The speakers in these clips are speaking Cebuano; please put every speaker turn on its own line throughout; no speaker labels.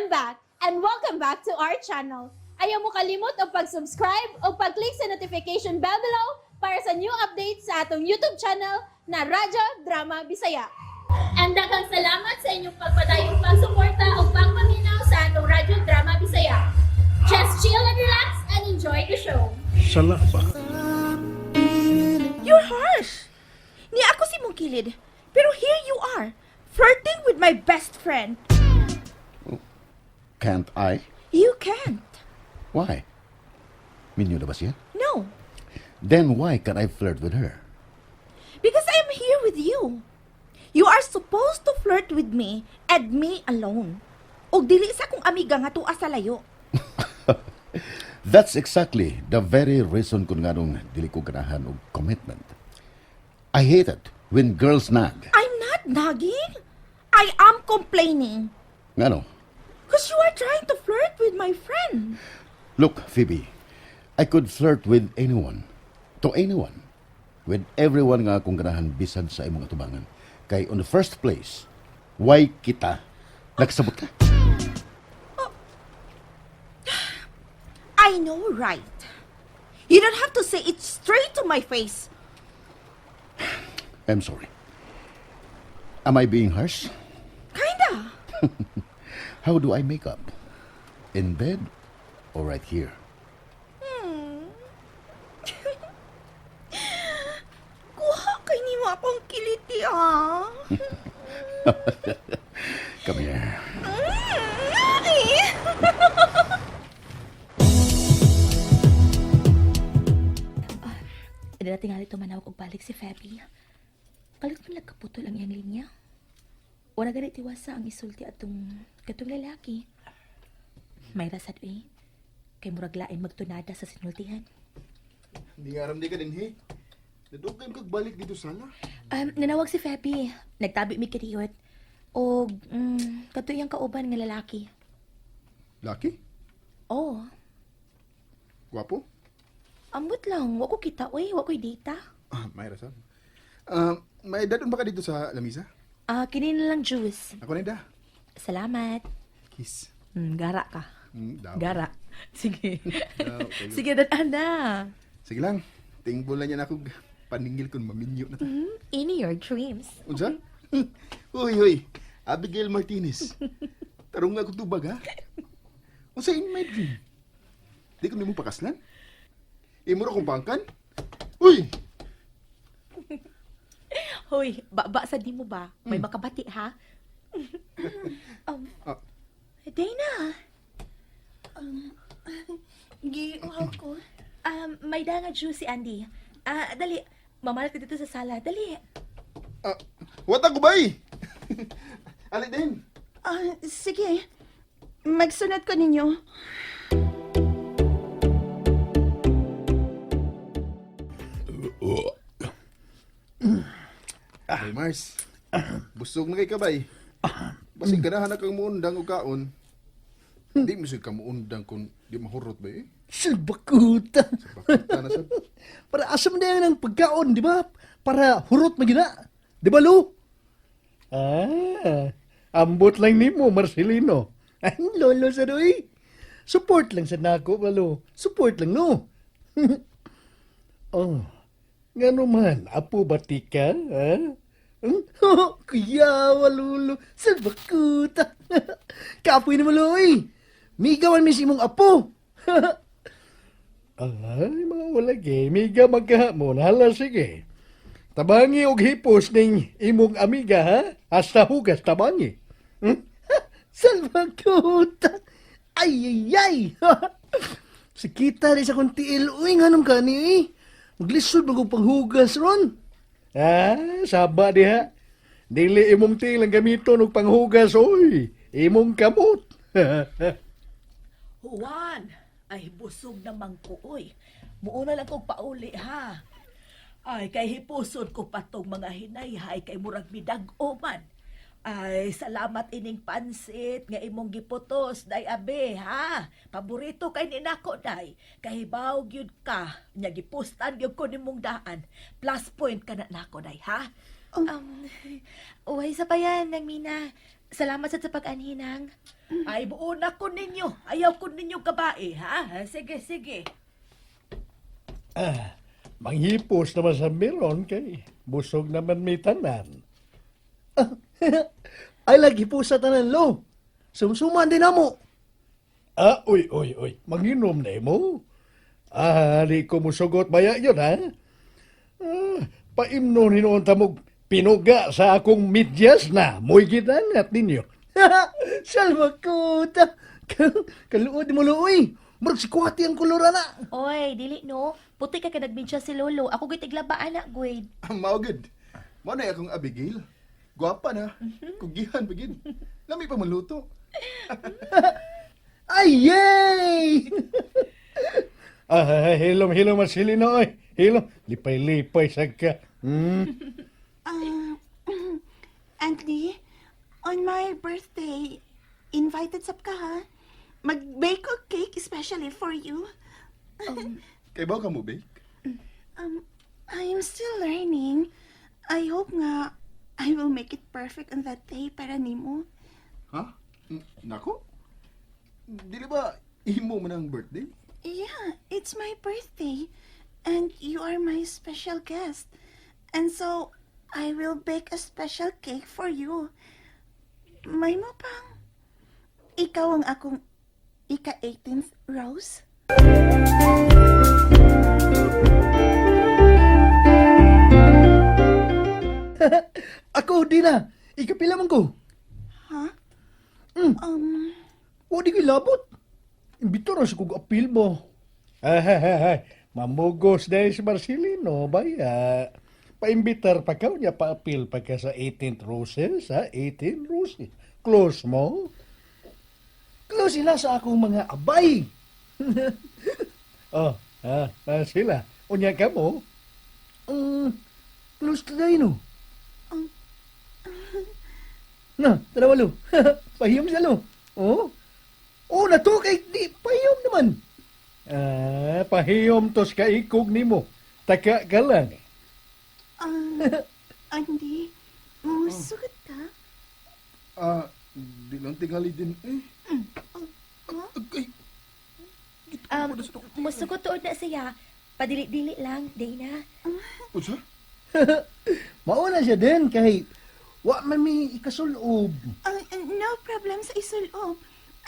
I'm back and welcome back to our channel. Ayaw mo kalimot og pag-subscribe o pag-click sa notification bell below para sa new updates sa atong YouTube channel na Radyo Drama Bisaya. And daghang salamat sa inyong pagpadayong pagsuporta o pagpaminaw sa atong Radyo Drama Bisaya. Just chill and relax and enjoy the show.
Sala pa.
You're harsh. Ni ako si mong kilid. Pero here you are, flirting with my best friend.
Can't I?
You can't.
Why? Minyo na ba siya?
No,
Then why can I flirt with her?
because I'm here with you. You are supposed to flirt with me and me alone. Og dili sa akong amiga nga tuwa sa layo.
That's exactly the very reason kung nganong dili ko ganahan og commitment. I hate it when girls nag.
I'm not nagging. I am complaining.
Ngano?
Because you are trying to flirt with my friend.
Look, Phoebe, I could flirt with anyone. To anyone. With everyone nga akong ganahan bisan sa imong atubangan. Kay on the first place, why kita nagsabot ka?
I know, right? You don't have to say it straight to my face.
I'm sorry. Am I being harsh?
Kinda.
How do I make up? In bed or right here?
Kuha kay nimo akong kiliti, ah.
Come here.
Ay!
Hindi natin nga manawag og balik si Feby. Kalit man lang kaputol ang iyang linya. Wala gani tiwasa ang isulti atong katong lalaki. May rasad eh. Kay murag lain magtunada sa sinultihan.
Hindi nga aram di ka din, he. Nadugay kag balik dito sala.
Nanawag si Feby. Nagtabi mi kiriyot. Og kato iyang kauban nga lalaki.
Laki?
Oh,
Gwapo?
ambot lang. Wa ko kita oy, wa ko'y data.
Ah, may rason. May edad ba ka dito sa lamisa?
Ah, kini na lang juice.
Ako na da.
Salamat.
Kiss.
Gara ka.
Daw.
Gara. Sige.
Daw, kayo.
Sige, dad na.
Sige lang. Tingbol na niya na ako. Paningil kung maminyo na ta.
In your dreams.
Unsa? Uy, uy. Abigail Martinez. Tarong nga akong tubag, ha? Unsa in my dream? Di ko nimo pakaslan? Imo ra kong pangkan? Uy!
Hoy, ba sa di mo ba? May makabati ha?
Ah.
Dana,
Giuhaw ko.
May danga juice si Andy. Ah, dali. Mamalat ka dito sa sala. Dali.
Ah, what ako ba eh? Ali din.
Ah, sige. Magsunod ko ninyo.
Hey, Mars. Busog na kay kabay. Basig ganahan na kang muundang og kaon. Di mo sig ka muundang kung di mahurot ba eh.
Salbakuta.
Bakit na sad?
Para asa man na ang pagkaon, di ba? Para hurot magina. Di ba, Lu? Ah, ambot lang nimo, Marcelino. Ay, lolo sa doy. Support lang sa nako, lolo. Support lang, no? Oh, ngano man, apo batika, ha? Hmm? Kuyawa, lolo. Salbakuta. Kapoy na mo, lo, eh. Migawan mi si imong apo. Ay, mga wala gay. Miga magkahamon. Hala, sige. Tabangi og hipos ning imong amiga, ha? Hasta hugas, tabangi. Hmm? Salbakuta! Ay, ay, ay! Sikita rin sa kong tiil. Uy, nga nung kani, eh. Maglisod mag panghugas ron. Ah, saba diha. Dili imong tiil ang gamiton og panghugas, oy. Imong kamot.
Juan, ay busog naman ko, oy. Muuna lang kong pauli, ha? Ay, kay hipuson ko patong mga hinayhay kay murag midag-o man. Ay, salamat ining pansit nga imong giputos, day abe, ha? Paborito kay ninako, day. Kahibaw gyud ka, nya gipustan gyud ko nimong daan. Plus point ka na nako, day, ha?
Uy, sa pa yan, nang Mina. Salamat sad sa pag-anhinang.
Ay, buuna ko ninyo. Ayaw ko ninyo kabae, ha? Sige, sige.
Ah, manghipos naman sa meron kay busog naman may tanan.
Ay lagi po sa tanan lo. Sumsuman din amo.
Ah, uy, uy, uy, manginom na mo. Ah, di ko musugot baya yun, ha? Ah, paimno ni noon tamog pinuga sa akong midyas na. Muy gidangat ninyo.
Salva kuta. Kaluod mo luoy. Murag si Kuwati ang kolor ana.
Oy, dili no. Puti ka nagmidyas si Lolo. Ako gyud tiglaba ana, gud.
Mao gud. Mao na akong Abigail. Gwapa na. Kugihan pa gid. Lami pa maluto.
Ay yay!
Ah, hilom, hilom, masilino, oy. Hilom, lipay-lipay sa ka.
Anthony, on my birthday, invited sab ka ha. Mag-bake ko cake especially for you.
Kay ba ka mo bake?
I am still learning. I hope nga I will make it perfect on that day para nimo.
Ha? Nako? Dili ba imo man ang birthday?
Yeah, it's my birthday and you are my special guest. And so I will bake a special cake for you. May mo pang ikaw ang akong ika-18th rose?
Ako di na. Ikapila man ko.
Ha?
Wa di ko labot.
Imbito ra sa kog apil mo. Ay, ay, ay, ay. Mamugos dahil si Marcelino, baya. Paimbitar pa ka, niya paapil pa ka sa 18th Roses, ha? 18 Roses. Close mo.
Close sila sa akong mga abay.
Oh, ah, ah, sila. Unya ka mo.
Close to tayo no. Na, tanawa lo. Pahiyom siya lo. Oh. Oh, na to kay di pahiyom naman.
Ah, pahiyom tos kaikog nimo. Taka ka lang.
Andy, musugot ka?
Ah, di lang tingali din eh. Ay,
Musugot tuod na siya. Padili-dili lang, day na.
unsa?
Mauna siya din kay wa man mi ikasulob.
No problem sa isulob.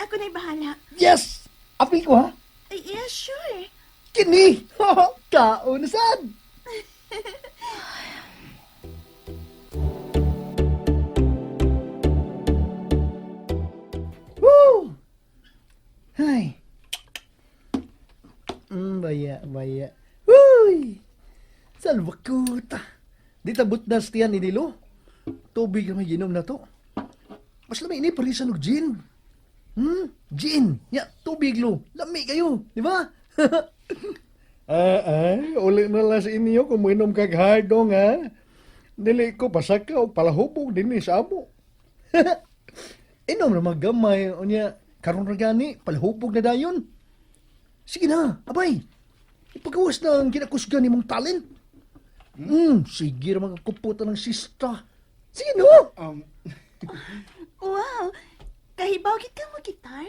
Ako na'y bahala.
Yes! Apil ko ha.
Yeah, sure.
Kini! Kaon na sad! Woo! Ay. Baya, baya. Uy! Salwakuta! Di tabot na tiyan ni Nilo. Tubig na may ginom na to. Mas lami ini parisan og gin. Gin. Ya, tubig lo. Lami kayo, di ba?
Ah, ay, uli na lang sa inyo kung mainom kag hardong, ha? Dili ko pasaka o palahubog din sa amo.
Inom na maggamay unya karon ra gani palhubog na dayon. Sige na, abay. Ipagawas na ang ginakusgan nimong talent. Sige ra mga kuputan ng sista. Sige no.
Wow! Kahibaw gid ka mo gitar?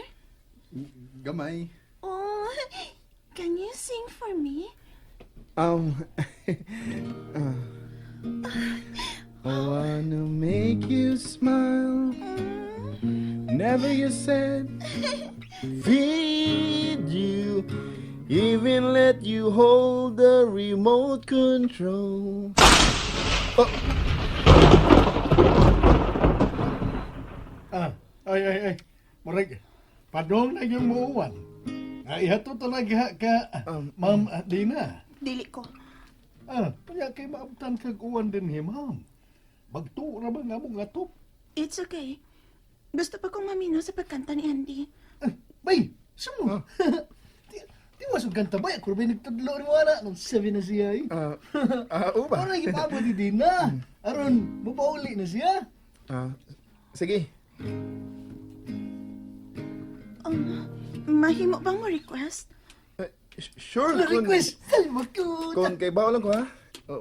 Gamay.
Oh, can you sing for me?
I wanna make you smile. Never you said feed you, even let you hold the remote control.
Ah, ay, ay, ay. Murag, padong na yung muuwan. Ay, ihato talaga ka, Ma'am Dina.
Dili ko.
Ah, kaya kay maabtan kag uwan din hi, ma'am. Bagto ra ba nga mo nga top?
It's okay. Gusto pa kong mamino sa pagkanta ni Andy.
Eh, Bay, sumo. Di wa sug kanta bay, ako ra bay nagtudlo ni wala nang sabi na siya. Eh.
Ah, ah, oo ba?
Ora gipabot ni Dina. Aron mopauli na siya.
Ah, sige.
Mahimo bang mo request?
Eh, sure.
Na request salwakuta.
Kung kay bawo lang ko ha.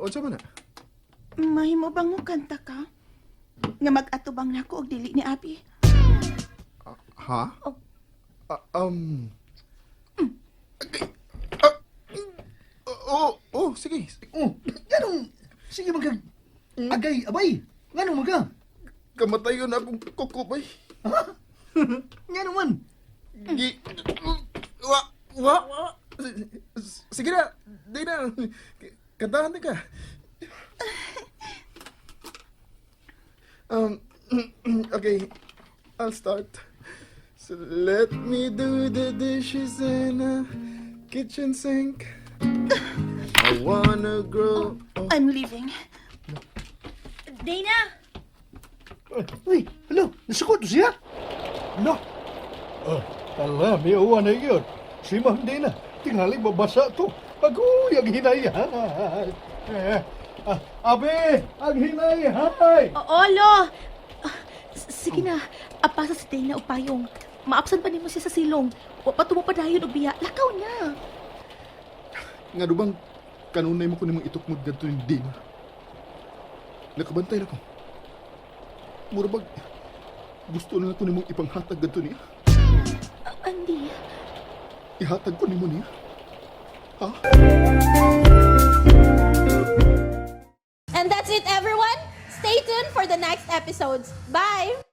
Unsa man na?
Mahimo bang mo kanta ka? Nga mag-atubang nako og dili ni Abi.
Ha?
Oh.
Ah, Oh, oh, sige.
Oh, ganong, sige magkag, agay, abay, nganong magka?
Kamatayon na akong kuko, bay.
Ha? Nganong man?
Gi... Wa... Wa... Sige na! Di na! Kantahan na ka. Okay. I'll start. So let me do the dishes in a kitchen sink. I wanna grow. Oh.
I'm leaving.
Dana!
Uy, hello, nasukot to siya?
No. Oh, tala, may uwan na yun. Si Ma'am Dina, tingali babasa to. Agoy, ang hinayhay. Eh, ah, abe, ang hinayhay.
Oo, lo! Ah, sige na, apasa si Dana og payong. Maabsan pa nimo siya sa silong. Wa pa tumo padayon og biya. Lakaw na.
Nga do bang kanunay mo ko nimong itukmod gadto ni Dina? Nakabantay na ko. Mura bag gusto na lang ko nimong ipanghatag gadto niya.
Andy,
Ihatag ko nimo niya. Ha?
And that's it, everyone. Stay tuned for the next episodes. Bye!